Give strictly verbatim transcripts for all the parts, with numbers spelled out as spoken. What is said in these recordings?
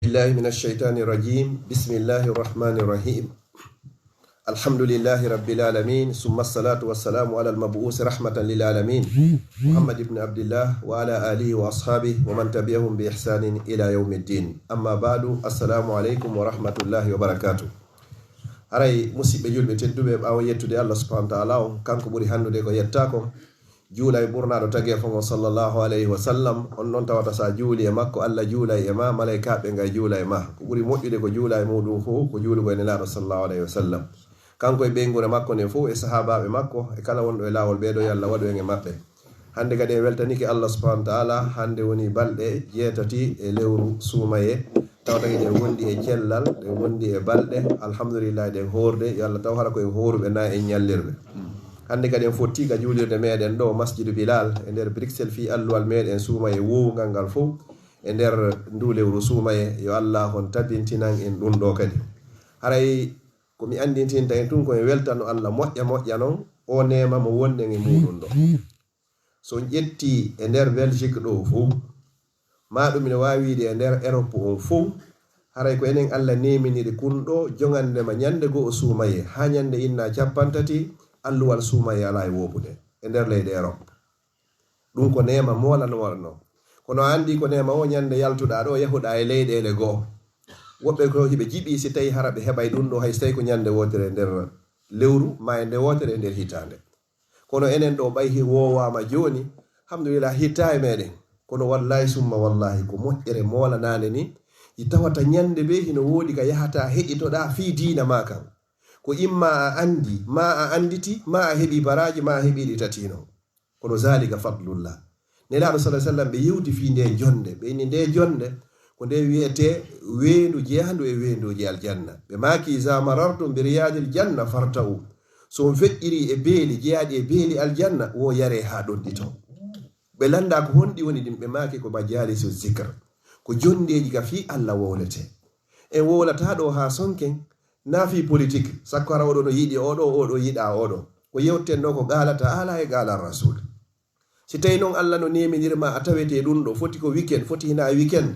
بالله من الشيطان الرجيم. بسم الله الرحمن الرحيم. الحمد لله رب العالمين، ثم الصلاة والسلام على المبعوث رحمة للعالمين، محمد بن عبد الله، وعلى آله وأصحابه ومن تبعهم بإحسان إلى يوم الدين. أما بعد، السلام عليكم ورحمة الله وبركاته. Haray, musiɓɓe julɓe tedduɓe, ɓaawo yettude Allah subhanahu wa ta'ala on, kanko ɓuri handude ko yetta kon, juula e ɓurnaaɗo tageefo ngon sallallahu alayhi wa sallam. On non tawata sa juuli e makko, Allah juulay e ma, malaykaaɓe ngay juula e ma. Ko ɓuri moƴƴude ko juula e muɗum fof ko juulugol e Nelaaɗo sallallahu alayhi wa sallam, kanko e ɓeynguure makko nden fof, e sahaabaaɓe makko, e kala wonɗo e laawol ɓeeɗo, yo Allah waɗu en e maɓɓe. Hannde kadi en weltanike Allah subhanahu wa ta'ala, hannde woni balɗe jeetati e lewru suumaye, tawata eɗen wondi e cellal, ɗen wondi e balɗe, alhamdulillahi, ɗen hoorde, yo Allah taw hara ko en hooruɓe na en ñallirɓe. Hannde kadi en fotti ka juulirde meɗen ɗo, Masjidu Bilal, e nder Bruxelles, fii alluwal meɗen suumaye wowungal ngal fof, e nder ndu lewru suumaye, yo Allah on tabintinan en ɗum ɗo kadi. Haray ko mi anndintinta en tun ko en weltano Allah moƴƴa moƴƴa non, o neema mo wonɗen e muɗum ɗo. So on ƴetti e nder Belgique ɗo fof, ma ɗum ina waawi wiide e nder Europe on fof, haray ko enen Allah neeminiri kun ɗo jongande ma ñande goo suumaye, haa ñande inna cappanɗe tati, alluwal suumaye alaa e woopude e nder leyɗe Europe. Ɗum ko neema moola no waɗno. Kono a anndi ko neema o, ñande yaltuɗaa ɗo, yahuɗaa e leyɗeele goo. Woɓɓe ko hiɓe jiɓi si tawi hara ɓe heɓay ɗum ɗo, hay so tawi ko ñande wootere e nder lewru, ma e nde wootere e nder hitaande. Kono enen ɗo ɓay hi woowaama jooni, alhamdulillah, hittaa e meɗen. Kono wallahi summa wallahi ko moƴƴere moolanaande ni, i tawata ñande ɓe hino woodi ka yahata heɗitoɗaa fii diina ma kan. Ko imma a anndi, ma a annditi, ma a heɓi baraaji, ma a heɓi ɗi tati non. Kono zalika fadlullah. Nelaaɗo sallallahu alaihi wasallam ɓe yewti fii nde jonde. Ɓe inni nde jonde ko nde wiyetee weendu jeyandu e weenduuji aljanna. Ɓe maaki, "Iza marartum bi riyadil janna farta'u." So on feƴƴiri e beeli jeyaaɗi e beeli aljanna, wo yaree haa ɗon ɗi ton. Ɓe lannda ko honɗi woni ɗin, ɓe maaki ko majalisu zikr. Ko jondeeji ka fii Allah wowletee. En wowlataa ɗo haa sonken, na fii politik, sakko hara oɗo no yiɗi oɗo, oɗo yiɗa oɗo. Ko yewten ɗo ko qaala ta'ala e qaala rasul. Si tawi non Allah no neminiri ma a tawete ɗum ɗo, foti ko weekend, foti hina weekend,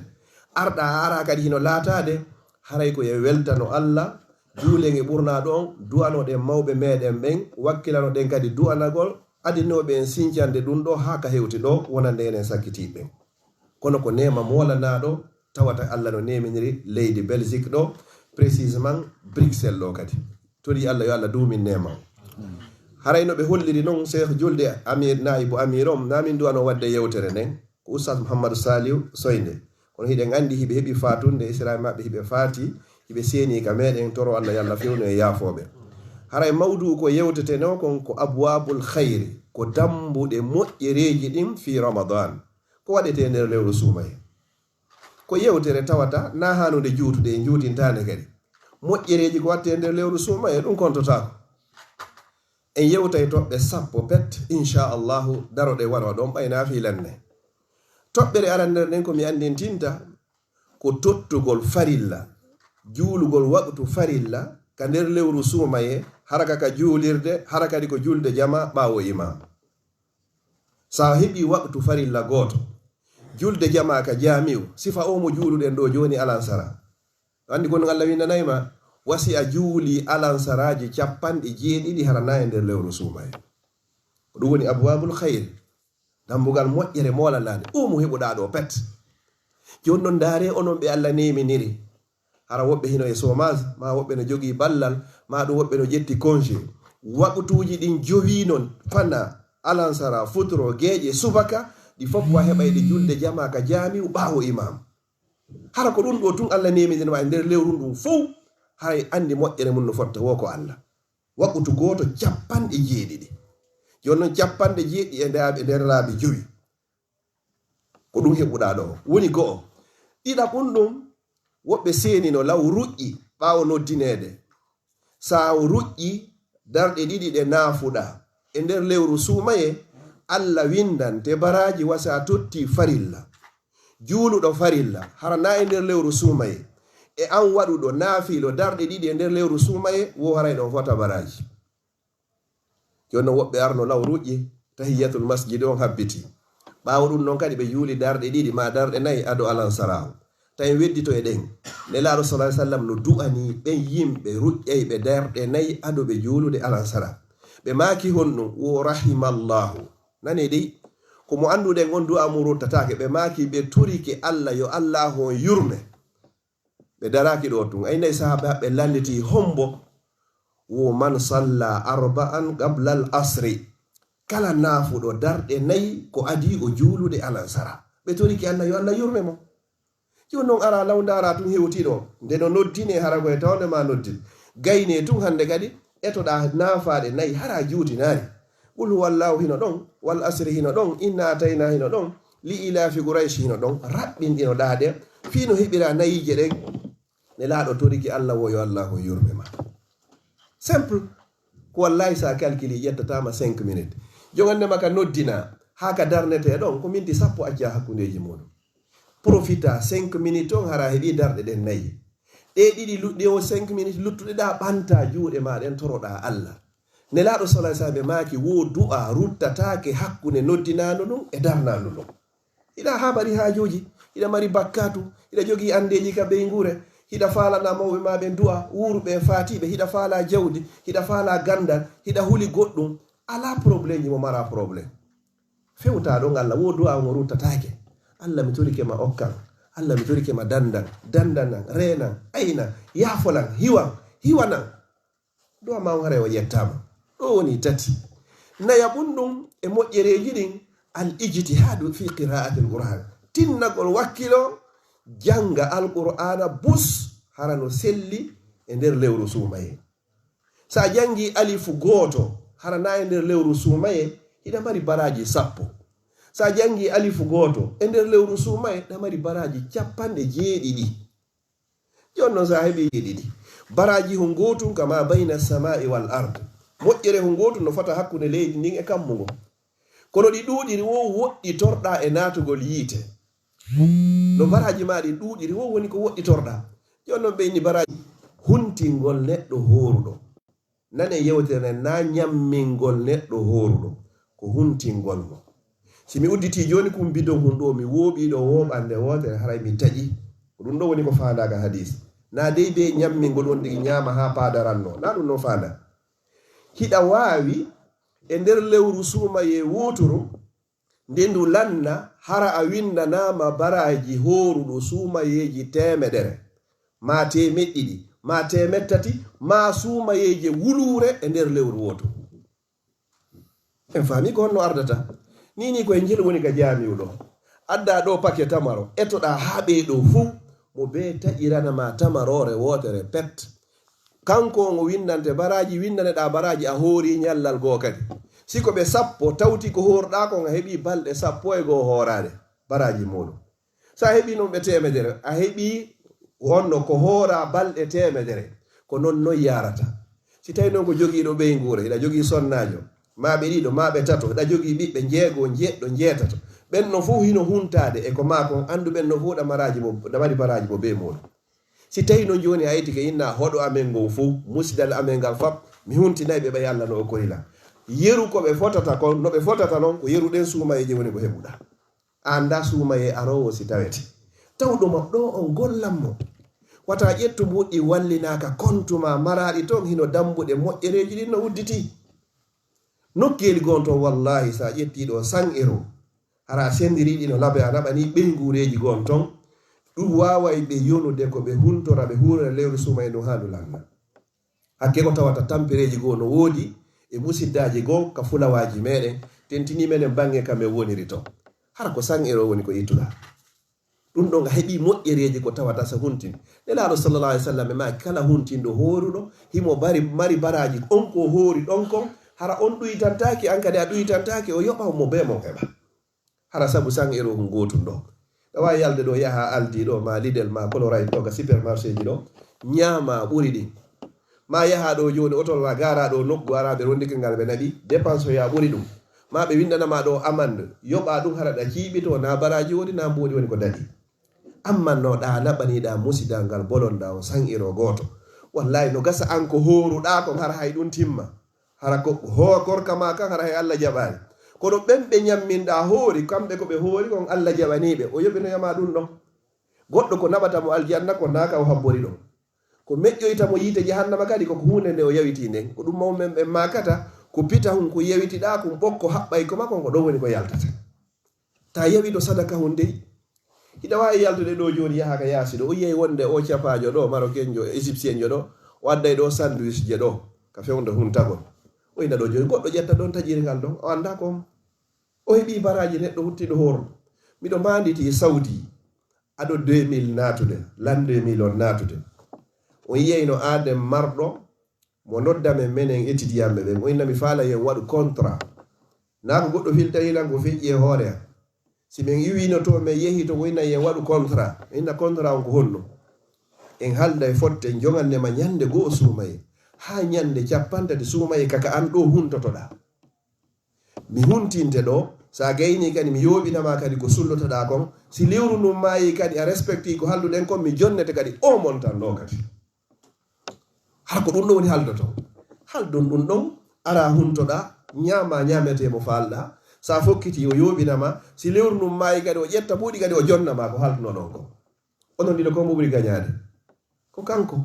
arɗa a ara kadi hino laataade, haray ko e weltano Allah, juulen e ɓurnaaɗo on, du'anoɗen mawɓe meɗen ɓen, wakkilanoɗen kadi du'anagol, adinooɓe en sincande ɗum ɗo haa ka hewti ɗo, wonande enen sakkitiiɓe ɓen. Kono ko neema moolanaaɗo, tawata Allah no neeminiri leydi Belgique ɗo, précisément Bruxelles ɗo kadi. Torii Allah, yo Allah duumin neema o. Haray no ɓe holliri non, Cheikh Julde Amir, Naayibu Amir on, na min duwano waɗde yewtere nden, ko Oustaz Mouhamadou Saliou Soynde. Kono hiɗen anndi hiɓe heɓi faatunde, Israel maɓɓe hiɓe faati, hiɓe seeni ka meɗen, toro Allah, yo Allah fewnu e yaafooɓe. Haray mawduu ko yewtetenoo kon ko abwaabul khayri, ko dambuɗe moƴƴereeji ɗin fii Ramadan. Ko waɗetee nder lewru suumaye? Ko yewtere tawata na haanude juutude, en juutintaande kadi. Moƴƴereeji ko waɗetee nder lewru suumaye, ɗum kontotaako. En yewtay toɓɓe sappo pet, inchallahu, daroɗe wano ɗon ɓay na fii lenne. Toɓɓere arannere nden ko mi anndintinta, ko tottugol farilla, juulugol waqtu farilla ka nder lewru suumaye, haraka ka juulirde, hara kadi ko julde jama ɓaawo imam. Sa heɓi waqtu farilla gooto, julde jama ka jaami'u, sifa o mo juuluɗen ɗo jooni alansara. Anndi ko non Allah windanay ma, wasi a juuli alansaraaji cappanɗe jeeɗiɗi hara na e nder lewru suumaye. Ko ɗum woni abwaabul khayr, dambugal moƴƴere moolanaande, ɗum mo heɓuɗaa ɗo pet. Jooni non ndaare onon ɓe Allah neeminiri. Hara woɓɓe hino e chômage, ma woɓɓe no jogii ballal, ma ɗum woɓɓe no ƴetti congé. Waqtuuji ɗin jowi non, fana, alansara, futuro, geeƴe, subaka, ɗi fof ko a heɓay ɗe julde jama ka jaami'u ɓaawo imam. Hara ko ɗum ɗo tun Allah neeminiri ma e nder lewru ndun fow, haray anndi moƴƴere mun no fotta, wo ko Allah. Waqtu gooto cappanɗe jeeɗiɗi. Jooni non cappanɗe jeeɗiɗi e nder, e nder laabi jowi. Ko ɗum heɓuɗaa ɗo. Woni go'o. Ɗiɗaɓun ɗum, woɓɓe seenino law ruƴƴi ɓaawo noddineede. Sa o ruƴƴi darɗe ɗiɗi ɗe naafuɗaa e nder lewru suumaye, Allah windante baraaji wasa totti farilla. Juuluɗo farilla, hara na e nder lewru suumaye, e an waɗuɗo naafiilo darɗe ɗiɗi e nder lewru suumaye, wo haray ɗon fota baraaji. Jooni non woɓɓe arno law ruƴƴi, tahiyyatul masjidi on habbiti. Ɓaawo ɗum non kadi ɓe juuli darɗe ɗiɗi ma darɗe nayi ado alansara on. Tawi weddito e ɗen. Nelaaɗo sallallahu alaihi wasallam no du'ani ɓen yimɓe ruƴƴayɓe darɗe nayi ado ɓe juulude alansara. Ɓe maaki honɗum? Wo rahimallahu. Nane dey, ko mo annduɗen on du'a mum ruttataake. Ɓe maaki ɓe torike Allah yo Allahu on yurme. Ɓe daraaki ɗo tun. Ay nayi sahaba ɓe lannditi hombo? Wo man salla arba'an qabla al asri. Kala naafuɗo darɗe nayi ko adii o juulude alansara. Ɓe torike Allah yo Allah yurme mo. Jooni non ara law ndaara tun hewtiɗo. Nde no noddine hara ko e tawnde ma noddin. Gayne tun hannde kadi etoɗa naafaaɗe nayi hara juutinaani. Qul huwallahu hino ɗon, wal asri hino ɗon, inna atayna hino ɗon, li ilafi Quraysh hino ɗon. Raɓɓinɗinoɗa ɗe fii no heɓira nayiije ɗen. Nelaaɗo toriki Allah wo yo Allah on yurme ma. Simple. Ko wallahi sa calculi ƴettataama cinq minutes. Jogannde ma ka noddina haa ka darnete ɗon ko minti sappo acca hakkundeeji muɗum. Profita cinq minutes on hara heɓi darɗe ɗen nayi. Ɗe ɗiɗi luɗɗi o cinq minutes luttuɗe ɗa ɓanta juuɗe ma ɗen toroɗa Allah. Nelaaɗo sallallahu alaihi wasallam maaki wo du'a ruttataake hakkunde noddinaandu ndun e darnaandu ndun. Hiɗa habari haajuuji, hiɗa mari bakkatu, hiɗa jogii anndeeji ka beynguure, hiɗa faalana mawɓe ma ɓen du'a, wuuruɓe e faatiiɓe, hiɗa faala jawdi, hiɗa faala ganndal, hiɗa huli goɗɗum, alaa probleemji mo mara probleem. Fewta ɗon Allah, wo du'a mo ruttataake. Allah mi torike ma okkan, Allah mi torike ma dandan, dandanan, reenan, aynan, yaafolan, hiwan, hiwanan. Du'a ma on haray o yettaama. Ɗo woni tati. Nayaɓun ɗum e moƴƴereeji ɗin, al ijtihadu fi qira'ati al Qur'an. Tinnagol wakkilo jannga al Qur'ana bus hara no selli e nder lewru suumaye. Sa janngi alifu gooto hara na e nder lewru suumaye, hiɗa mari baraaji sappo. Sa janngi alifu gooto e nder lewru suumaye, hiɗa mari baraaji capanɗe jeeɗiɗi. Jooni non, so a heɓii ɗi ɗiɗi, baraaji hun gootun kama bayna samai wal ard. Moƴƴere hun gootun no fota hakkunde leydi ndin e kammu ngon. Kono ɗi ɗuuɗiri wo woɗɗitorɗa e naatugol yiite. No baraaji ma ɗi ɗuuɗiri wo woni ko woɗɗitorɗa. Jooni non ɓe inni baraaji huntingol neɗɗo hooruɗo. Nane yewtere nden, na ñammingol neɗɗo hooruɗo, ko huntingol mo. Si mi udditii jooni kun bidon hun ɗo, mi wooɓii ɗo wooɓande wootere, haray mi taƴi. Ko ɗum ɗo woni ko faandaa ka hadiis. Na dey be ñammingol on tigi ñaama haa paadaranno. Na ɗum non faandaa. Hiɗa waawi e nder lewru suumayee wooturu, nde ndu lanna, hara a winndanaama baraaji hooruɗo suumayeeji teemedere, maa teemeɗɗe ɗiɗi, maa teemeɗɗe tati, maa suumayeeje wuluure e nder lewru wooto. En faami ko honno ardata. Nii nii ko e njel woni ka jaami'u ɗo. Addaa ɗo pake tamaro, etoɗaa haa ɓee ɗo fuu, mo bee taƴirana ma tamaroore wootere pet. Kanko on o winndante baraaji, winndaneɗaa baraaji a hoori ñallal goo kadi. Si ko ɓe sappo tawti ko hoorɗaa kon a heɓii balɗe sappo e goo hooraade baraaji muuɗum. So a heɓii non ɓe teemedere, a heɓii honno ko hooraa balɗe teemedere. Ko non non yaarata. Si tawii non ko jogiiɗo ɓeynguure, hiɗa jogii sonnaajo, maa ɓe ɗiɗo, maa ɓe tato, hiɗa jogii ɓiɓɓe njeego, njeɗɗo, njeetato. Ɓen no fof hino huntaade e ko maa kon, anndu ɓen no fof ɗa maraaji mo, ɗa mari baraaji mo bee muuɗum. Si tawii non jooni a etike inna hoɗo amen ngon fof, musidal amen ngal fap, mi huntinay ɓe ɓay Allah no o korila. Yeru ko ɓe fotata kon, no ɓe fotata non, ko yeru ɗen suumayeeje woni ko heɓuɗaa. A anndaa suumayee aroowo si tawete. Tawɗo ma ɗo on gollan mo. Wata ƴettu mbuɗɗi wallinaaka kontu ma maraaɗi ton hino dambuɗe moƴƴereeji ɗin no udditii. Nokkeeli gon ton, wallaahi, so a ƴettii ɗo san euro, hara a sendirii ɗi no labe a naɓanii ɓeynguureeji gon ton, ɗum waaway ɓe yonude ko ɓe huntora, ɓe huurora lewru suumayee ndun haa ndu lanna. Hakke ko tawata tampereeji goo no woodi e musiddaaji goo ka fulawaaji meɗen, tentinii meɗen baŋŋe ka men woniri ton. Hara ko san euro woni ko ittuɗaa. Ɗum ɗon a heɓii moƴƴereeji ko tawata so huntin. Nelaaɗo sallallahu alaihi wasallam e maa kala huntinɗo hooruɗo, himo bari, mari baraaji on ko hoori ɗon kon, hara on ɗuytantaake, an kadi a ɗuytantaake, o yoɓa mo bee mon heɓa. Hara sabu san euro hun gootun ɗo. Ɗa waawi yalde ɗo yaha Aldi ɗo, ma Lidl, ma Colruyt ɗo ka supermarché ji ɗo, ñaama ɓuri ɗin. Ma yaha ɗo jooni otol ma gaara ɗo nokku ara ɓe rondike ngal ɓe naɓi, dépense ya ɓuri ɗum. Ma ɓe windana ma ɗo amande, yoɓa ɗum hara ɗa ciiɓito, na baraaji woni, na mboɗi woni ko daɗi. Amma no ɗa naɓaniɗa musidal ngal bolonɗa o san euro gooto. Wallahi no gasa an ko hooruɗa kon hara hay ɗum timma. Hara ko ho-, korka ma kan hara hay Allah jaɓaani. Kono ɓen ɓe ñamminɗa hoori, kamɓe ko ɓe hoori kon Allah jaɓaniiɓe. O yoɓinoyama ɗum ɗon. Goɗɗo ko naɓata mo aljanna ko naaka o habbori ɗon. Ko meƴƴoyta mo yiite jahannama kadi ko ko huunde nde o yawiti nden. Ko ɗum mawɓe ɓen maakata, ko pitahun ko yawitiɗaa kun ɓokko haɓɓay ko makko, ko ɗon woni ko yaltata. Ta yawito sadaka hun dey. Hiɗa waawi yaltude ɗo jooni yaha ka yaasi ɗo. O yiyay wonde o capaajo ɗo, marokenjo, égyptienjo ɗo, o adday ɗo sandwich je ɗo, ka fewndo huntagol. O ina ɗo jooni, goɗɗo ƴetta ɗon taƴiri ngal ɗon, o anndaa ko on. O heɓi baraaji neɗɗo huttiɗo hooro. Miɗo maanditi Saudi, ado deux mille naatude, l'an deux mille on naatude. On yiyay no aaden marɗo mo nodda men, menen étudiantɓe ɓen. O inna mi faala yen waɗu contrat. Naa ko goɗɗo filtari lan ko feƴƴi e hoore am. Si men iwino to, men yehi to, o inna yen waɗu contrat. Mi inna contrat on ko honno? En halday fotte, jongannde ma ñande goo suumaye. Haa ñande cappanɗe tati suumaye kaka an ɗo huntotoɗaa. Mi huntinte ɗo, sa gayni kadi mi yooɓina ma kadi ko sullotoɗaa kon. Si lewru ndun maayi kadi a respecti ko halduɗen kon, mi jonnete kadi o montan ɗo kadi. Hara ko ɗum ɗo woni haldoto. Haldon ɗum ɗon, ara huntoɗaa, ñaama ñaametee mo faalɗaa. Sa fokkiti o yooɓina ma, si lewru ndun maayi kadi o ƴetta buuɗi kadi o jonna ma ko haldunoɗon kon. Onon ɗiɗo ko mo ɓuri gañaade? Ko kanko.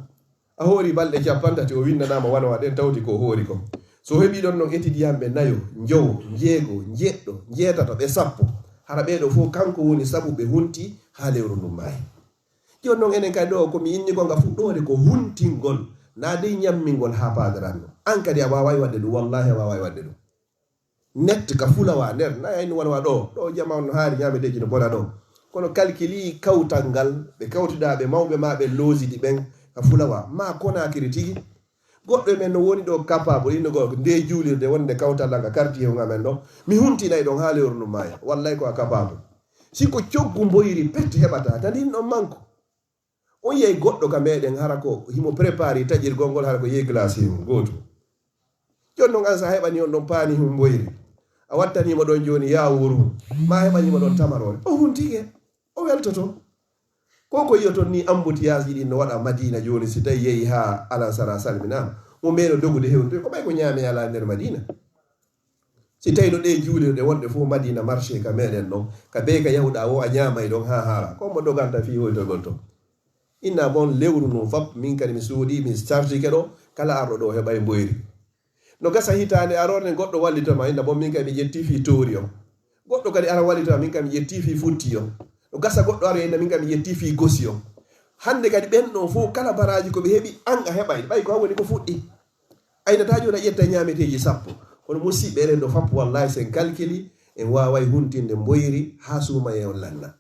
A hoori balɗe cappanɗe tati, o winndanaama wano waɗen tawti ko o hoori kon. So o heɓii ɗon non étudiantɓe nayo, njowo, njeego, njeɗɗo, njeetato, ɓe sappo, hara ɓee ɗoo fof kanko woni sabu ɓe hunti haa lewru ndun maayi. Jooni non enen kadi ɗoo ko mi inni kon ka fuɗɗoode ko huntingol, naa dey ñammingol haa paadaranno. An kadi a waaway waɗde ɗum, wallaahi a waaway waɗde ɗum. Net ka fulawa nder, na ayni wano wa ɗo, ɗo jama on haari ñaameteeji no bona ɗo. Kono kalkili kawtal ngal, ɓe kawtiɗaa ɓe mawɓe ma ɓe loosidi ɓen ka fulawa, ma Konaakiri tigi. Goɗɗo e men no woni ɗo capable, inno go nde juulirde wonde kawtal lan ka quartier on amen ɗo. Mi huntinay ɗon haa lewru ndun maaya. Wallay ko a capable. Si ko coggu mboyri pet heɓata, tani ɗon manko. On yiyay goɗɗo ka meɗen hara ko himo prépare taƴirgol ngol, hara ko yehi glace himo gooto. Jooni non an sa heɓani on ɗon paani hum mboyri, a wattanimo ɗon jooni yaawuru, ma heɓanimo ɗon tamaroore, o huntike, o weltoto. Ko ko yi'oton ni embouteillage ɗin no waɗa Madina jooni, si tawi yehi haa Alansara salminaama, mo meeɗo dogude hewtude, ko ɓay ko ñaame alaa nder Madina. Si tawi no ɗe juulirɗe wonɗe fof Madina marché ka meɗen ɗon, ka bee ka yahuɗaa wo a ñaamay ɗon haa haara, ko mo doganta fii hoytogol ton. Inna bon lewru ndun fop, min kadi mi suuɗii, mi sartike ɗo, kala arɗo ɗo heɓay mboyri. No gasa hitaande aroore goɗɗo wallitoma, inna bon min kadi mi ƴetti fii toori on. Goɗɗo kadi ara wallitoma, min kadi mi ƴetti fii futti on. No gasa goɗɗo ara inna min kadi mi ƴetti fii gosi on. Hannde kadi ɓen ɗon fof kala baraaji ko ɓe heɓi, an a heɓay, ɓay ko an woni ko fuɗɗi. Aynata jooni a ƴetta ñaameteeji sappo. Kono musiɓɓe eɗen ɗo fop, wallahi, sen kalkili, en waaway huntinde mboyri haa suumayee on lanna.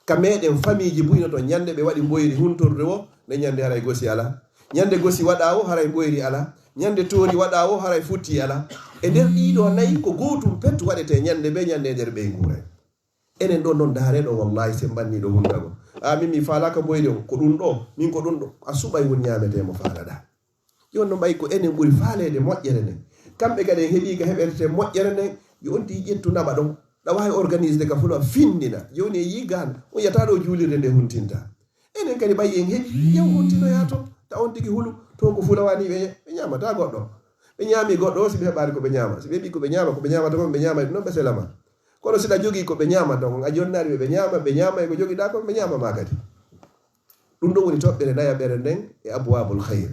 Ka meɗen famiiji buy no ton, ñande ɓe waɗi mboyri huntorde wo, nde ñande haray gosi alaa. Ñande gosi waɗaa wo, haray mboyri alaa. Ñande toori waɗaa wo, haray futti alaa. E nder ɗii ɗoo nayi, ko gootum pet waɗetee ñande bee ñande e nder ɓeynguure. Enen ɗoo non, ndaaree ɗoo, wallahi, sen banni ɗoo huntagol. A, min mi faalaaka mboyri on, ko ɗum ɗoo, min ko ɗum ɗoo. A suɓay won ñaametee mo faalaɗaa. Jooni no ɓay ko enen ɓuri faaleede moƴƴere nden. Kamɓe kadi en heɓii ka heɓertee moƴƴere nden, yo on tigi ƴettu naɓa ɗon. Ɗa waawi organisde ka fula finndina. Jooni e yii gaan, on yata ɗo juulirde nde huntinta. Enen kadi ɓay en heɓi, yo huntinoyaa to. Ta on tigi hulu, to ko fulawa ni ɓe, ɓe ñaamata goɗɗo. Ɓe ñaami goɗɗo o, si ɓe heɓaani ko ɓe ñaama. Si ɓe heɓi ko ɓe ñaama, ko ɓe ñaamata kon, ɓe ñaama ɗum non ɓe selama. Kono si ɗa jogii ko ɓe ñaamata kon, a jonnaani ɓe, ɓe ñaama, ɓe ñaama e ko jogiɗaa kon, ɓe ñaama ma kadi. Ɗum ɗo woni toɓɓere nayaɓere nden e abwaabul khayr.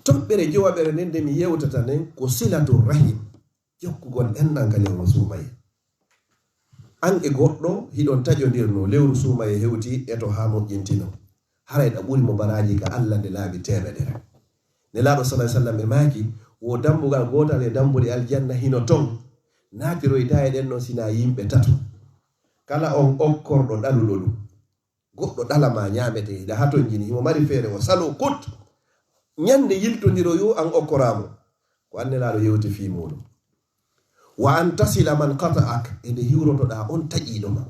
Toɓɓere jowaɓere nden nde mi yewtata nden ko silatu rahim, jokkugol enɗan ka lewru suumaye. An e goɗɗo hiɗon taƴondirno, lewru suumaye hewti, eto haa moƴƴintino. Haray ɗa ɓuri mo baraaji ka Alla nde laabi teemedere. Nelaaɗo sallallahu alaihi wasallam ɓe maaki, wo dambugal gootal e dambuɗe aljanna hino ton, naatiroytaa e ɗen non sinaa yimɓe tato. Kala on okkorɗo ɗaluɗo ɗum. Goɗɗo ɗala ma ñaamete, hiɗa hatonjini, himo mari feere, o salo kut. Ñande yiltondiro yo an okkoraamo. Ko an Nelaaɗo yewti fii muuɗum. Wa an tasila man qata'ak, e nde hiwrotoɗaa on taƴiiɗo ma.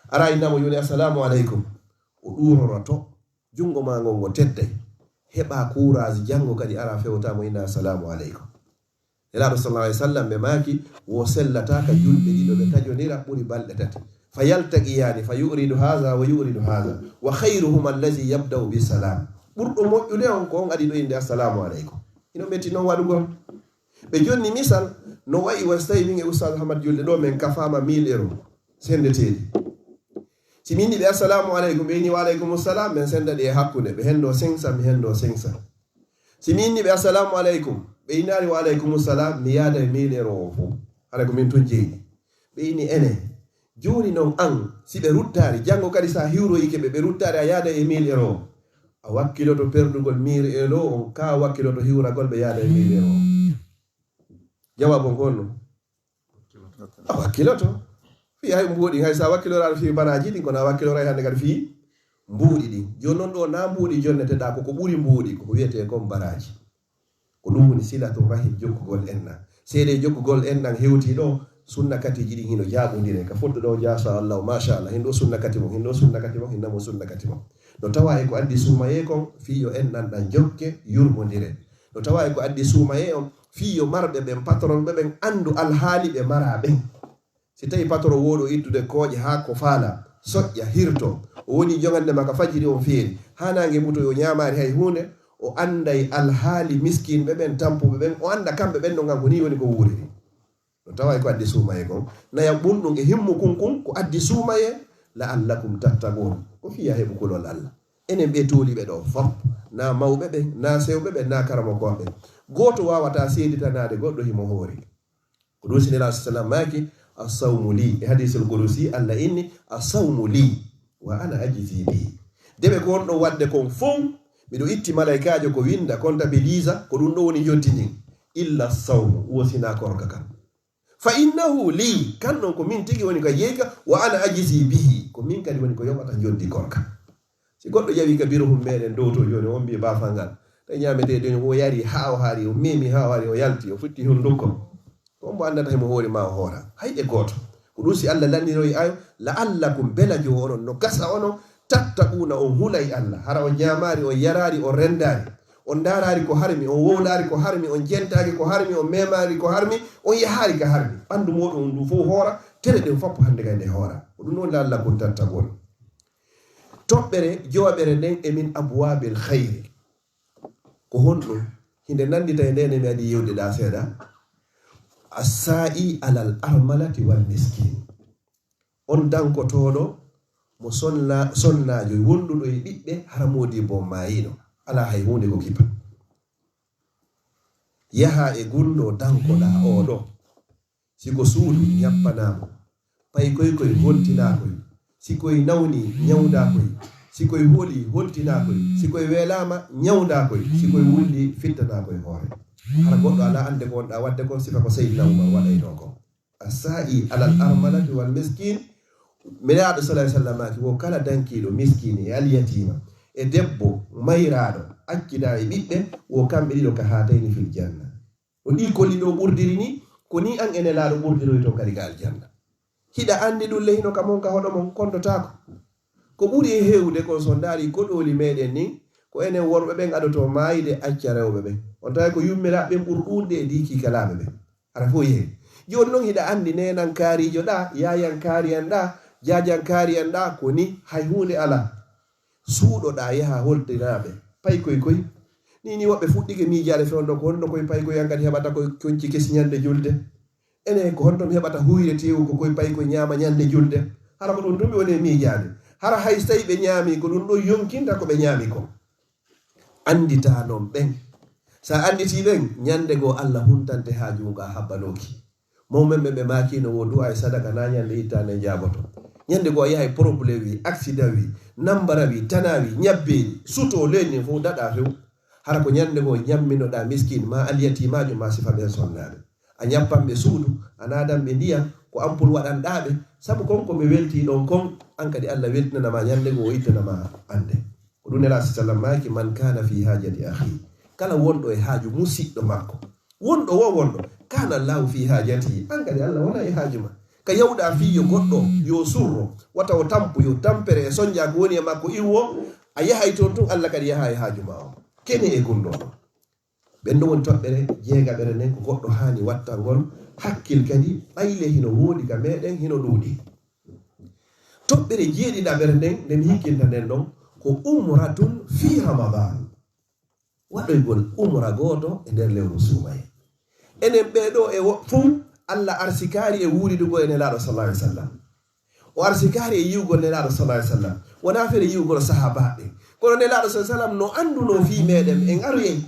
Ara innamo yoni assalamu aleykum. O ɗuuroroto, junngo maa ngon ngo tedday. Heɓa kuuraasi janngo kadi ara fewta mo inna assalamu aleykum. Nelaaɗo sallallahu alaihi wasallam ɓe maaki, wo sellata ka julɓe ɗiɗo ɓe taƴondira ɓuri balɗe tati. Fa yaltaqiyani, fa yuridu haza wa yuridu haza. Wa khairuhuma allazi yabda'u bi salam. Ɓurɗo moƴƴude on ko on aɗi ɗo innde assalamu aleykum. Ino metti non waɗugol. Ɓe jonni misal, no wayi wa so tawi min e Oustaz Hamad julde ɗo, men kafaama mille euro. Senndeteeɗi. Si mi inni ɓe, "Assalamu aleykum," ɓe inni, "Wa aleykum salam," min senda ɗi e hakkunde, ɓe henndo sensa, mi henndo sensa. Si mi inni ɓe, "Assalamu aleykum," ɓe innaali, "Wa aleykum salam," mi yaada e mille euro o fof. Hara ko min tun jeyi. Ɓe inni, "Ene, jooni noon an, si ɓe ruttaali, janngo kadi sa hiwroyike ɓe, ɓe ruttaali, a yaada e mille euro o. A wakkiloto perdugol mille euro on, ka wakkiloto hiwragol ɓe yaada e mille euro o." Jawaabu on ko honno? A wakkiloto. Fii hay mbuuɗi, hay sa wakkiloraano fii baraaji ɗin, kono a wakkiloray hannde kadi fii mbuuɗi ɗin. Jooni noon ɗo na mbuuɗi jonneteɗaa, ko ko ɓuri mbuuɗi, ko ko wiyetee kon baraaji. Ko ɗum woni silatu rahim, jokkugol enɗan. Seedee jokkugol enɗan hewtii ɗo, sunna katiiji ɗin hino jaaɓondire. Ka fottuɗo o, jaa sa Allah, masha Allah, hin ɗo sunna kati mon, hin ɗo sunna kati mon, hin namo sunna kati mon. No tawa e ko addi suumayee kon, fii yo enɗan ɗan jokke, yurmondire. No tawa e ko addi suumayee on, fii yo marɓe ɓen, patron ɓe ɓen, anndu alhaali ɓe maraa ɓen. Si tawi patron wooɗo ittude kooƴe haa ko faala, soƴƴa, hirto, o woni jogande ma ka fajiri on feeri, haa naange mutoy o ñaamaali hay huunde, o annday alhaali miskinɓe ɓen, tampuɓe ɓen, o annda kamɓe ɓen no ngan ko nii woni ko wuuriri. No tawa e ko addi suumayee kon. Naya ɓun ɗum e himmu kun kun ko addi suumayee, "La'allakum tattaqun." Ko fiya heɓu kulol Allah. Enen ɓe tooliɓe ɗo fop, na mawɓe ɓen, na sewɓe ɓen, na karamokooɓe ɓen. Gooto waawataa seeditanaade goɗɗo himo hoori. Ko ɗum si Nelaaɗo sallam maaki, "As-sawmu li." E hadiisul qudusi, Allah inni, "As-sawmu li, wa ana ajzi bihi." Dewe ko wonɗon waɗde kon fow, miɗo itti malaykaajo ko winnda, comptabilisa, ko ɗum ɗo woni njotti ndin. "Illa as-sawmu," wo sinaa korka kan. "Fa innahu li," kan ɗon ko min tigi woni ka jeyka, "wa ana ajzi bihi," ko min kadi woni ko yoɓata njotti korka. Si goɗɗo ƴawi ka biro hum meɗen dow to jooni, on mbi baafal ngal, tawi ñaametee ɗen, o yari haa o haari, o memi haa o haari, o yalti, o futti hunduko. Ko on mo anndata himo hoori ma o hoora. Hay e gooto. Ko ɗum si Allah lanndinoyi ayo, "La'allakum," bela jo onon, no gasa onon, "tattaquna," on hulay Allah. Hara on ñaamaari, on yaraari, on renndaari. On ndaaraari ko harmi, on wowlaari ko harmi, on jentaaki ko harmi, on memaari ko harmi, on yahaari ka harmi. Ɓanndu mooɗon on ndu fow hoora, tere ɗen fop hannde kay nde hoora. Ko ɗum noon "la'allakum tattaqun." Toɓɓere jowaɓere nden e min abwaabil khayri. Ko honɗum? Hinde nanndita e ndene mi adi yewde ɗa seeɗa. As-sa'i alal armalati wal miskin. On dankotooɗo mo sonna-, sonnaajo wonduɗo e ɓiɓɓe hara moodi bo maayino. Alaa hay huunde ko kipa. Yaha e gunɗo dankoɗa oɗo. Si ko suudu, ñappanaa mo. Paykoy koy holtinaa koy. Si koy nawni, ñawdaa koy. Si koy holi, holtinaa koy. Si koy weelaama, ñawdaa koy. Si koy wulli, fittanaa koy hoore. Hara goɗɗo alaa annde ko wonɗaa waɗde kon, sifa ko Seydina Umar waɗaynoo kon. As-sa'i alal armalati wal miskin. Nelaaɗo sallallahu alaihi wasallam maaki, wo kala dankiiɗo miskiini e alyatiima e debbo mayraaɗo accidaa e ɓiɓɓe, wo kamɓe ɗiɗo ka haatayni fil janna. No ɗi kolli ɗo ɓurdiri ni, ko ni an e Nelaaɗo ɓurdiroyton kadi ka aljanna. Hiɗa anndi ɗum le hino ka mon ka hoɗo mon kondotaako. Ko ɓuri e heewde kon so ndaari koɗooli meɗen ni, ko enen worɓe ɓen adoto maayde acca rewɓe ɓen. On tawi ko yummiraaɓe ɓen ɓuri ɗuuɗde e dii kiikalaaɓe ɓen. Hara fof yehi. Jooni noon hiɗa anndi neenankaariijo ɗa, yaayankaari en ɗa, jaajankaari en ɗa, ko ni hay huunde alaa. Suuɗoɗaa yaha holtinaaɓe paykoy koy. Ni ni woɓɓe fuɗɗike miijaade fewndo ko honno koy paykoy an kadi heɓata koy konci kesi ñande julde. Ene ko honto mi heɓata huyre tewu ko koy paykoy ñaama ñande julde. Hara ko ɗum tun ɓe woni e miijaade. Hara hay so tawi ɓe ñaami ko ɗum ɗo yonkinta ko ɓe ñaami ko. Anndita noon ɓen. Sa annditi ɓen, ñande goo Allah huntante haaju mum ka habbanooki. Mawɓe men ɓe maakino wo du'a e sadaka na ñande ittaande jaaboto. Ñande goo a yahay problème wi, accident wi, nambara wi, tana wi, ñabbeeli, suto, leydi ndin fof daɗa few. Hara ko ñande goo ñamminoɗa miskin, ma alyatimajo, ma sifa ɓen sonnaaɓe. A ñappan ɓe suudu, a naadan ɓe ndiyam, ko ampul waɗanɗa ɓe. Sabu kon ko ɓe welti ɗon kon, an kadi Allah weltinana ma ñande goo o ittana ma annde. Ko ɗum Nelaaɗo sallam maaki, "Man kana fi hajati akhi." Kala wonɗo e haaju musiɗɗo makko. Wonɗo wo wonɗo. Kana Allahu fi hajati. An kadi Allah wona e haaju ma. Ka yawɗa fii yo goɗɗo, yo surro, wata o tampu, yo tampere e sonja ko woni e makko iwwo, a yahay toon tun Allah kadi yaha e haaju ma o. Kene e gunndoo ɗo. Ɓen ɗo woni toɓɓere jeegaɓere nden ko goɗɗo haani wattangol hakkil kadi ɓayle hino woodi ka meɗen hino ɗuuɗi. Toɓɓere jeeɗiɗaɓere nden nde mi hikkinta nden ɗon ko umratun fi Ramadan. Waɗoygol umra gooto e nder lewru suumaye. Enen ɓee ɗo e wo-, fuu Allah arsikaari e wuuridugol e Nelaaɗo sallallahu alaihi wasallam. O arsikaari e yi'ugol Nelaaɗo sallallahu alaihi wasallam. Wonaa feere yi'ugol sahaabaaɓe. Kono Nelaaɗo sallallahu alaihi wasallam no anndunoo fii meeɗen, en aroyay.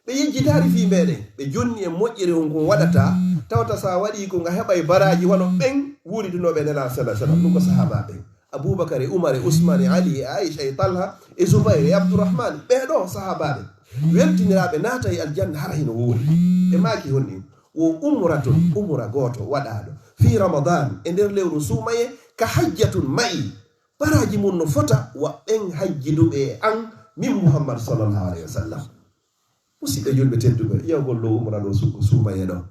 Ɓe yejjitaali fii meeɗen. Ɓe jonni en moƴƴere on ko waɗata. Tawata so a waɗii ko nga heɓay baraaji wano ɓen wuuridunooɓe Nelaaɗo sallallahu alaihi wasallam. Ɗum ko sahaabaaɓe. Abubakar e Umar e Usman e Ali e Aisha e Talha e Zubair e Abdurrahman. Ɓee ɗoo sahaabaaɓe. Weltiniraaɓe naata e aljanna hara hino woori. Ɓe maaki honni. Wo umratun, umra gooto waɗaaɗo. Fii Ramadan, e nder lewru suumaye, ka hajjatun ma'i. Baraaji mun no fota wa ɓen hajjiduɓe e an, min Muhammad sallallahu alaihi wasallam. Musidɓe julɓe tedduɓe, yawgol ɗo umra ɗo su-, suumaye ɗo.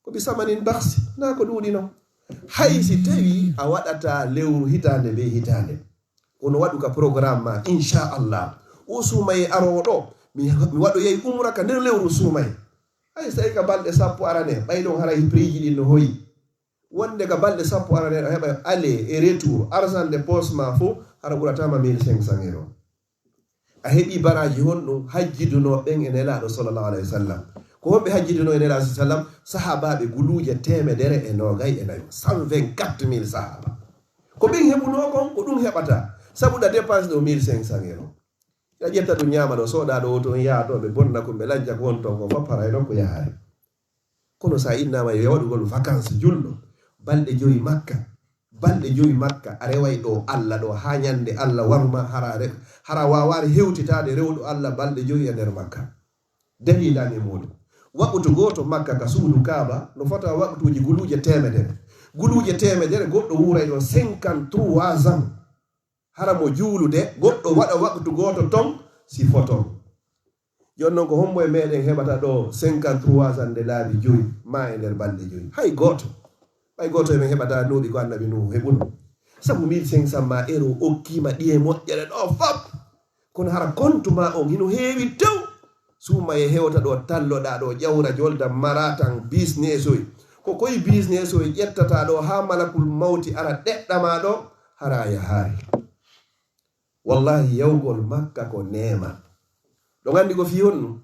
Ko bi samanin bakhsi, naa ko ɗuuɗi non. Hay si tawi a waɗata lewru hitaande be hitaande. Kono waɗu ka programme ma, inchallah. O suumaye aroowo ɗo, mi, mi waɗoyay umra ka nder lewru suumaye. Hay so tawi ka balɗe sappo arane, ɓay ɗon haray prix ji ɗin no hoyi. Wonde ka balɗe sappo arane ɗo heɓa aller et retour, argent de poche ma fof, hara ɓurataama mille cinq cents euros. A heɓi baraaji honɗum hajjidunoo ɓen e Nelaaɗo sallallahu alaihi wasallam. Ko honɓe hajjidunoo e Nelaaɗo sallallahu alaihi wasallam? Sahaabaaɓe guluuje teemedere e noogay e nayo, cent vingt-quatre mille sahaaba. Ko ɓen heɓunoo kon, ko ɗum heɓata. Sabu ɗa dépense ɗo mille cinq cents euros. Ɗa ƴetta ɗum ñaama ɗo, sooda ɗo, o ton yaha to, ɓe bonna kon, ɓe lajja ko won ton kon, fof haray nokku yahaare. Kono sa innaama yo waɗugol vacances julɗo, balɗe jowi Makka, balɗe jowi Makka, a reway ɗo Allah ɗo haa ñande Allah waru ma, hara re-, hara waawaare hewtitaade rewɗo Allah balɗe jowi e nder Makka. Daliilan e muuɗum. Waqtu gooto Makka ka suudu Kaaba no fota waqtuuji guluuje teemedere. Guluuje teemedere, goɗɗo wuuray ɗo cinquante-trois ans. Hara mo juulude, goɗɗo waɗa waqtu gooto ton, si foton. Jooni non, ko hombo e meɗen heɓata ɗo cinquante-trois ans nde laabi joyi, ma e nder balɗe joyi? Hay gooto. Hay gooto e men heɓata duuɓi ko Annabi Nuhu heɓuno. Sabu mille cinq cents ma euro okkiima ɗiye moƴƴere ɗo fop. Kono hara kontu ma on hino heewi tew. Suuma e hewta ɗo, talloɗa ɗo, ƴawra jolda, maratan, businessoy. Ko koy businessoy ƴettata ɗo haa malakul mawti ara ɗeɗɗa ma ɗo, hara a yahaari. Wallahi, yawgol Makka ko neema. Ɗon anndi ko fii honno?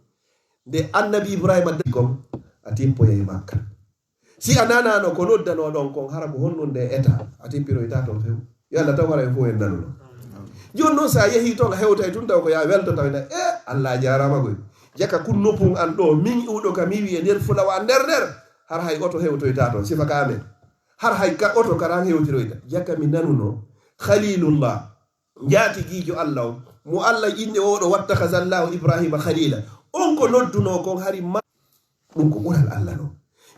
Nde Annabi Ibrahima daɗi kon, a tippoyay Makka. Si a nanaano ko noddanoɗon kon, hara ko honɗun nde eta, a tippiroyta ton few. Yo Allah taw hara en fow en nanuno. Jooni non, sa yehi ton, a hewtay tun taw ko ya welto taw ina, "Eh, Allah jaaraama koy. Jaka kun nopun an ɗo, min iwɗo ka mi wi'e nder fulawa nder nder." Har hay oto hewtoyta ton, sifa ka amen. Har hay ka oto karan hewtiroyta. Jaka mi nanuno Khalilullah. Njaatigiijo Allah on, mo Allah innde o ɗo, "Wattakhazallahu Ibrahima khalila." On ko noddunoo kon hari ma-, ɗum ko ɓural Allah non.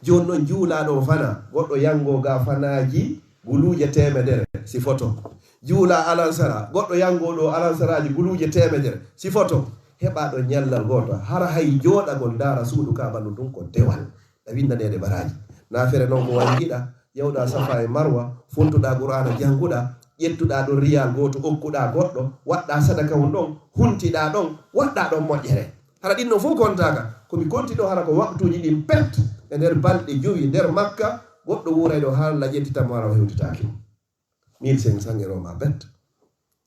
Jooni non, juulaaɗo on fana, goɗɗo yango ga fanaaji guluuje teemedere, si foto. Juula alansara, goɗɗo yango ɗo alansaraaji guluuje teemedere, si foto. Heɓa ɗo ñallal gooto, hara hay jooɗagol ndaara suudu Kaaba ndun ɗum ko dewal. A winndaneede baraaji. Na fere non ko wayi ngiɗa, yawɗa Safa e Marwa, funtuɗa Qur'aana jannguɗa, ƴettuɗa ɗon riyal gooto okkuɗa goɗɗo, waɗɗa sadaka on ɗon, huntiɗa ɗon, waɗɗa ɗon moƴƴere. Hara ɗin non fow kontaaka. Ko mi konti ɗo hara ko waqtuuji ɗin pet e nder balɗe jowi nder Makka, goɗɗo wuuray ɗo haa Allah ƴettita mo hara o hewtitaaki. Mille cinq cents euros ma bet.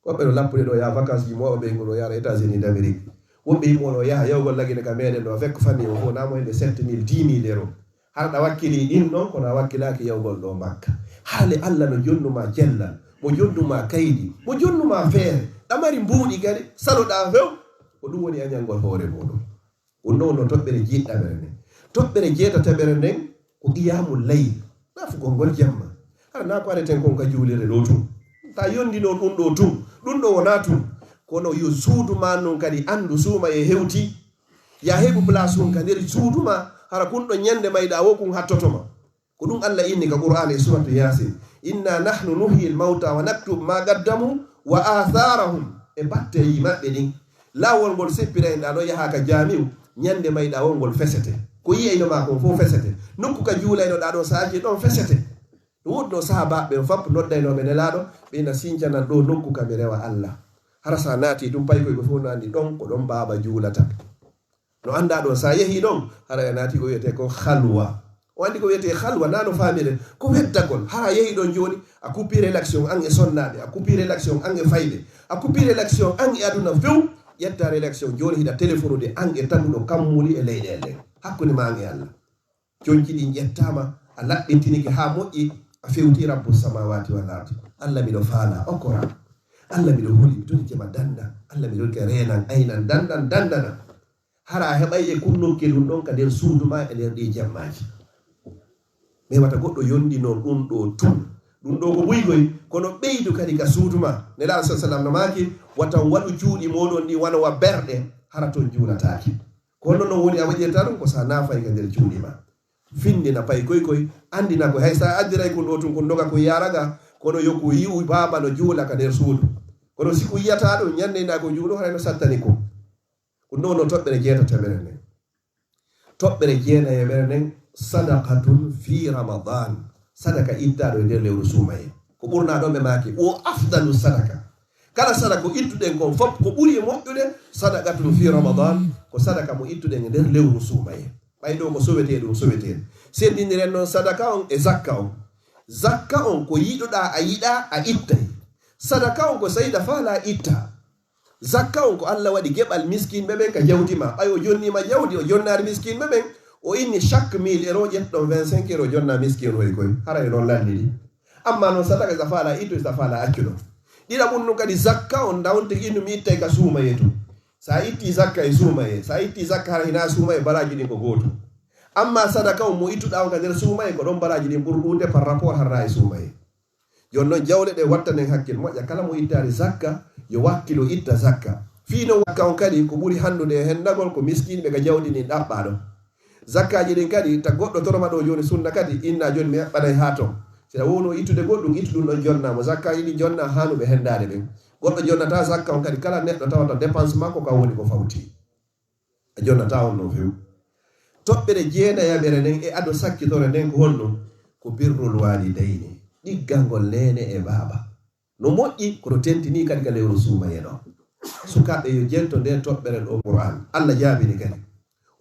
Woɓɓe no lappude ɗo yaha vacances ji mo, woɓɓe yimɓe ɗo yara États-Unis d'Amérique. Woɓɓe yimɓe ɗo yaha yawgol lagine ka meɗen ɗo avec famille o fof namo hende sept mille, dix mille euros. Hara ɗa wakkili ɗin ɗon, kono a wakkilaaki yawgol ɗo Makka. Haale Allah no jonnuma jellal, mo jonnuma kaydi, mo jonnuma feere. Ɗa mari mbuuɗi kadi, saloɗa few. Ko ɗum woni añangol hoore muɗum. Ɗum ɗo wonno toɓɓere jeeɗiɗaɓere nden. Toɓɓere jeetataɓere nden ko qiyamul layl. Na fu konngol jamma. Hara na ko areten kon ka juulirde ɗo tun. Ta yondino ɗum ɗo tun. Ɗum ɗo wona tun. Kono yo suudu ma non kadi anndu suuma e hewti. Ya heɓu place on ka nder suudu ma. Hara kun ɗo ñande mayɗa wo kun hattoto ma. Ko ɗum Allah inni ka Qur'aana e suratu Yaasin, "Inna nahnu nuhyil mawta wa naktubu ma qaddamu wa atharahum." E batteyi maɓɓe ɗin. Laawol ngol seppiraynoɗaa ɗo yaha ka jaamiu, ñande mayɗa wongol fesete. Ko yi'ayno ma kon fow fesete. Nokku ka juulaynoɗaa ɗo saaji ɗon fesete. Ɗum woɗɗo sahaabaaɓe ɓen fop noddaynooɓe Nelaaɗo, ɓe ina sincanan ɗo nokku ka mi rewa Allah. Hara sa naati ɗum paykoy ko fow no anndi ɗon ko ɗon baaba juulata. No annda ɗon, sa yehi ɗon, hara e naati ko wiyete ko halwa. O anndi ko wiyete halwa, na no faamire, ko weddagol. Hara yehi ɗon jooni, a coupé relation an e sonnaaɓe, a coupé relation an e fayɓe, a coupé relation an e aduna few, ƴetta relation jooni hiɗa téléphone de an e taguɗo kammuli e leyɗeele ɗen. Hakkunde ma an e Allah. Conci ɗin ƴettaama, a laɓɓintinike haa moƴƴi, A fewti Rabbu samawati wal ardi. Allah miɗo faala, okkoram. Allah miɗo huli, mi toni kema danda. Allah miɗo ke renan, aynan, dandan, dandana. Hara a heɓay e kunnokke ɗum ɗon ka nder suudu ma e nder ɗi jemmaji. Mais wata goɗɗo yondinor ɗum ɗo tun. Ɗum ɗo ko ɓuygoy, kono ɓeydu kadi ka suudu ma. Nelaaɗo sa sallam no maaki, wata on waɗu cuuɗi moɗon ɗi wano wa berɗe, hara ton juulataake. Kono no woni a waɗirta ɗum ko sa naafay ka nder cuuɗi ma. Findina pay koy koy, andina ko hay sa addiray kun ɗo tun kun doga kun yaraga, kono yo ku yi'u baaba no juula ka nder suudu. Kono si ku yiyata ɗum, ñande na ko juulo, haray no sattani ko. Ko ɗum no toɓɓere jeetatere nden. Toɓɓere jeenayeɓere nden, sadaqatun fi Ramadan. Sadaka ittaɗo e nder lewru suumaye. Ko ɓurna ɗon ɓe maaki, o afdalu sadaka. Kala sadaka ko ittuɗen kon fof, ko ɓuri e moƴƴude, sadaqatun fi Ramadan, ko sadaka mo ittuɗen e nder lewru suumaye. Ɓay ɗo ko sowetee ɗum sowetee. Senndiniren noon sadaka on e zakka on. Zakka on ko yiɗuɗaa a yiɗaa a ittay. Sadaka on ko sayda faalaa itta. Zakka on ko Allah waɗi geɓal miskinɓe ɓen ka jawdi ma. Ɓay o jonniima jawdi, o jonnaari miskinɓe ɓen, o inni chaque mille euro ƴettoɗon vingt-cinq euro jonna miskin hoy koy. Hara e noon lanniri. Amma noon sadaka sa faalaa ittu, sa faalaa accuɗo. Ɗiɗa ɓun nun kadi zakka on dawntigi innu mi ittay ka suumaye to. Sa itti zakka e suumaye, sa itti zakka hara hinaa suumaye, baraaji ɗin ko gootu. Amma sadaka on mo ittuɗaa on ka nder suumaye, ko ɗon baraaji ɗin ɓuri ɗuuɗude par rapport harnaa e suumaye. Jooni non jawle ɗe wattanen hakkil moƴƴa, kala mo ittaali zakka, yo wakkilo itta zakka. Fii non zakka on kadi ko ɓuri hanndude e henndagol ko miskinɓe ka jawdi ndin ɗaɓɓaa ɗon. Zakkaaji ɗin kadi, ta goɗɗo toroma ɗo jooni sunna kadi, inna jooni mi eɓɓanay haa ton. Si a wowno ittude goɗɗum, ittu ɗum ɗon jonna mo. Zakkaaji ɗin jonna haanuɓe henndaade ɓen. Goɗɗo jonnata zakka on kadi, kala neɗɗo tawata dépense makko ka woni ko fawti. A jonnata on non few. Toɓɓere jeenayaɓere nden e ado sakkitore nden ko honno? Ko birrul walidayni, ɗiggangol neene e baaba. No moƴƴi, kono tentini kadi ka lewru suumaye ɗo. Sukaaɓe yo jento nde toɓɓere ɗo Qur'an. Allah jaabini kadi.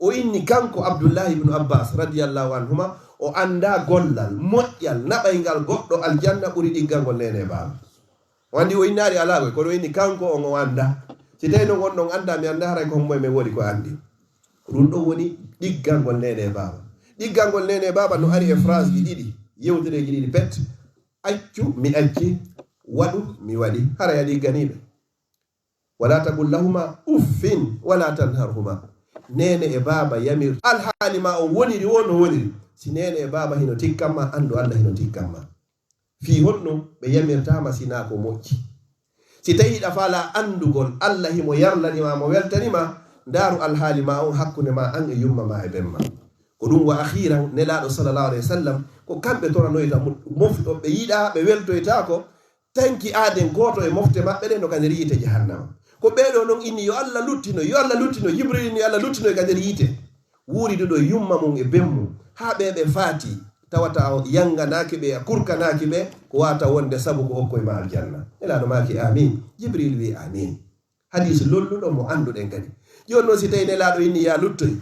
O inni kanko Abdullahi ibnu Abbas radiyallahu anhuma, o anndaa gollal, moƴƴal, naɓayngal goɗɗo aljanna ɓuri ɗiggangol neene e baaba. O anndi o innaali alaa koy, kono o inni kanko on o anndaa. Si tawi non on ɗon anndaa, mi anndaa haray ko hombo e men woni ko anndi. Ko ɗum ɗon woni ɗiggangol neene e baaba. Ɗiggangol neene e baaba no ari e phrase ji ɗiɗi, yewtereeji ɗiɗi pet. Accu, mi acci, waɗu, mi waɗi. Haray a ɗigganiiɓe. Wala taqul lahuma uffin wala tanharhuma. Neene e baaba yamir. Alhaali ma on woniri wo no woniri. Si neene e baaba hino tikkan ma, anndu Allah hino tikkan ma. Fii honno ɓe yamirtaama sinaa ko moƴƴi. Si tawii hiɗa faalaa anndugol Allah himo yarlani ma, mo weltani ma, ndaaru alhaali ma on hakkunde ma an e yumma ma e ben ma. Ko ɗum wa akhiran Nelaaɗo sallallahu alayhi wa sallam, ko kamɓe toranoyta mo-, mofɗo ɓe yiɗaa, ɓe weltoytaako, tanki aaden gooto e mofte maɓɓe ɗen no ka nder yiite jahannama. Ko ɓee ɗoo non inni yo Allah luttino, yo Allah luttino, Jibril inni yo Allah luttino ka nder yiite. Wuuriduɗo yumma mum e ben mum, haa ɓe ɓe faati, tawata o yanganaaki ɓe, a kurkanaaki ɓe, ko waata wonde sabu ko okkoy ma aljanna. Nelaaɗo maaki, "Amin." Jibril wi, "Amin." Hadis lolluɗo mo annduɗen kadi. Jooni noon, si tawi Nelaaɗo inni ya luttoy,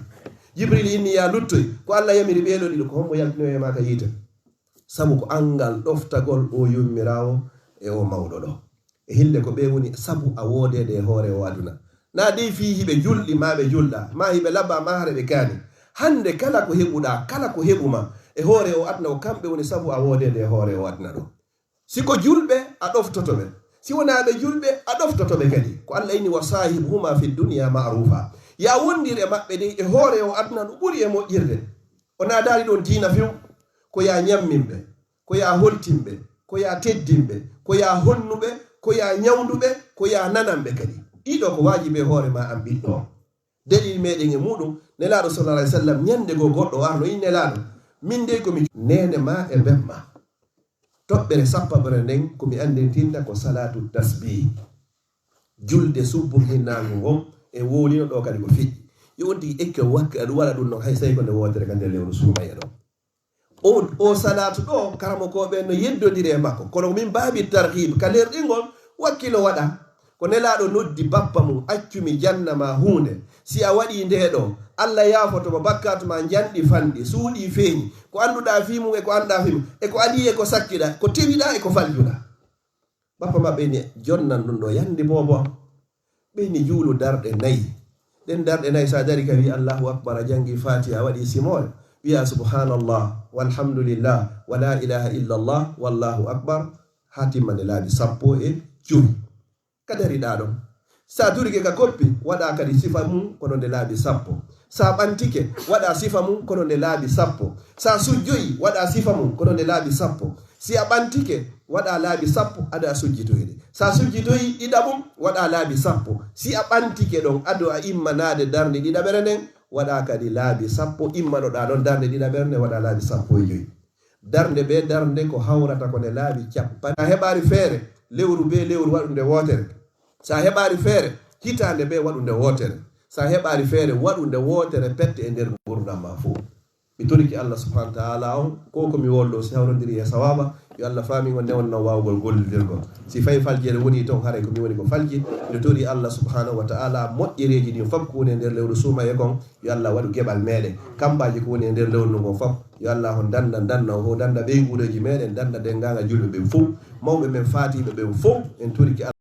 Jibril inni ya luttoy, ko Allah yamiri ɓee ɗoo ɗiɗo, ko hombo yaltinoyo e ma ka yiite? Sabu ko anngal ɗoftagol o yummiraawo e o mawɗo ɗo. E hille ko ɓe woni sabu a woodeede e hoore o aduna. Naa dey fii hiɓe julɗi, maa ɓe julɗa, maa hiɓe labba, maa hare ɓe kaani. Hannde kala ko heɓuɗaa, kala ko heɓuma e hoore o aduna, ko kamɓe woni sabu a woodeede e hoore o aduna ɗo. Si ko julɓe, a ɗoftoto ɓe. Si wonaa ɓe julɓe, a ɗoftoto ɓe kadi. Ko Allah inni, "Wa saahibuhuma fi dunya ma'rufa." Yaa wondir e maɓɓe dey e hoore o aduna no ɓuri e moƴƴirde. O naadaali ɗon diina few. Ko yaa ñammin ɓe, ko yaa holtin ɓe, ko yaa teddin ɓe, ko yaa honnu ɓe, ko yaa ñawndu ɓe, ko yaa nanan ɓe kadi. Ɗiɗo ko waajibi e hoore ma an ɓiɗɗo on. Dalil meɗen e muɗum, Nelaaɗo sallallahu alayhi wa sallam, ñande goo goɗɗo o arno, inni, "Nelaaɗo, min dey ko mi neene ma e ben ma." Toɓɓere sappaɓere nden ko mi anndintinta ko salatu tasbih. Julde subbuhinnaagu ngon e wowlino ɗo kadi ko feƴƴi. Yo on tigi ekke wakke aɗum waɗa ɗum non hay sey ko nde wootere ka nder lewru suumaye ɗo. O, o salatu ɗo, karamokooɓe no yeddondiri e makko. Kono min baabi tarhib, ka lerɗingol, wakkilo waɗa. Ko Nelaaɗo noddi bappa mum, "Accu mi janna ma huunde. Si a waɗii nde ɗo, Allah yaafoto ma bakkaatu ma njanɗi fanɗi, suuɗii feeñi. Ko annduɗaa fii mum e ko anndaa fii mum, e ko adii e ko sakkiɗaa, ko tewiɗaa e ko faljuɗaa." Bappa maɓɓe ni jonnan ɗum ɗo yandi boobo am. Ɓe ni juulu darɗe nayi. Ɗen darɗe nayi, sa dari ka wi Allahu Akbar, a jangi Fatiha, a waɗi simoore. Wiya subhanallah, walhamdulillah, wala ilaha illallah, wallahu akbar, haa timmande laabi sappo e jowi. Ka dariɗaa ɗon. Sa durike ka koppi, waɗa kadi sifa mum kono nde laabi sappo. Sa ɓantike, waɗa sifa mum kono nde laabi sappo. Sa sujjoyi, waɗa sifa mum kono nde laabi sappo. Si a ɓantike, waɗa laabi sappo, ado a sujjitoyde. Sa sujjitoyi ɗiɗaɓum, waɗa laabi sappo. Si a ɓantike ɗon, ado a immanaade darnde ɗiɗaɓere nden, waɗa kadi laabi sappo, immanoɗaa ɗon darnde ɗiɗaɓere nden, waɗa laabi sappo e jowi. Darnde be darnde ko hawrata ko nde laabi cappanɗe. Sa heɓaari feere, lewru be lewru waɗu nde wootere. Sa heɓaari feere, hitaande be waɗu nde wootere. Sa heɓaari feere, waɗu nde wootere pette e nder ngurndan ma fow. Mi torike Allah subhanahu wa ta'ala on, ko ko mi wollo si hawrondiri e sawaba, yo Allah faamin on newnan waawugol gollidirgol. Si fay faljeere woni ton, haray ko mi woni ko falji. Miɗo tori Allah subhanahu wa ta'ala moƴƴereeji ɗin fof ko woni e nder lewru suumaye kon, yo Allah waɗu geɓal meɗen. Kambaaji ko woni e nder lewru ndun kon fof, yo Allah on danda, danda o, danda ɓeynguureeji meɗen, danda denngaangal julɓe ɓen fof, mawɓe men faatiiɓe ɓen fof, en torike Allah.